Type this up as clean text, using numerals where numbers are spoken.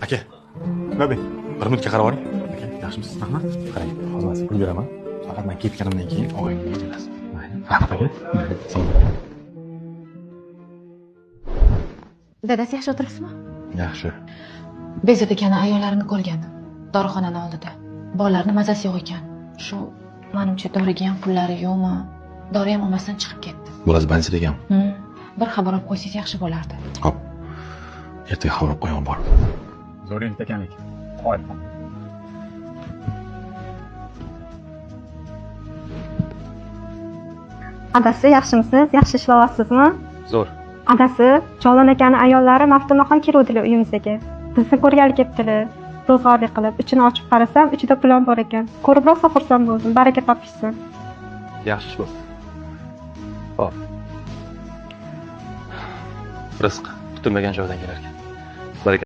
Aka, Nima? Bir minutga qarab oling. Aka, yaxshimisiz? Rahmat. Qarang, hozir man sizga pul beraman. Faqat men ketganimdan keyin og'ayniga kelasiz. Mayli. Rahmat aka. Sog' bo'ling. Dadasi, yaxshi o'tiribsizmi? Yaxshi. Bezat akani ayollarini ko'rgandim. Dorixonani oldida. Bolalarni mazasi yo'q ekan. Shu, manimcha, doriga ham pullari yo'qmi? Dori ham olmasdan chiqib ketdi. Bolasi больница da ekan. Bir xabar olib qo'ysangiz yaxshi bo'lardi. Xo'p. Ertaga xabar olib qo'yaman borib. Zo'r ekanlik. Qo'y. Adasi, yaxshimisiz? Yaxshi ishlayapsizmi? Zo'r. Adasi, Cholon akani ayollari Maftunaxon keluvdilar uyimizga. Bizni ko'rgali kelibdilar. Ro'zg'orlik qilib, ichini ochib qarasam, ichida pulon bor ekan. Ko'rib rosa xursand bo'ldim. Baraka topishsin. Yaxshi ish bo'pti. Xo'p. Rizq kutilmagan joydan kelar ekan.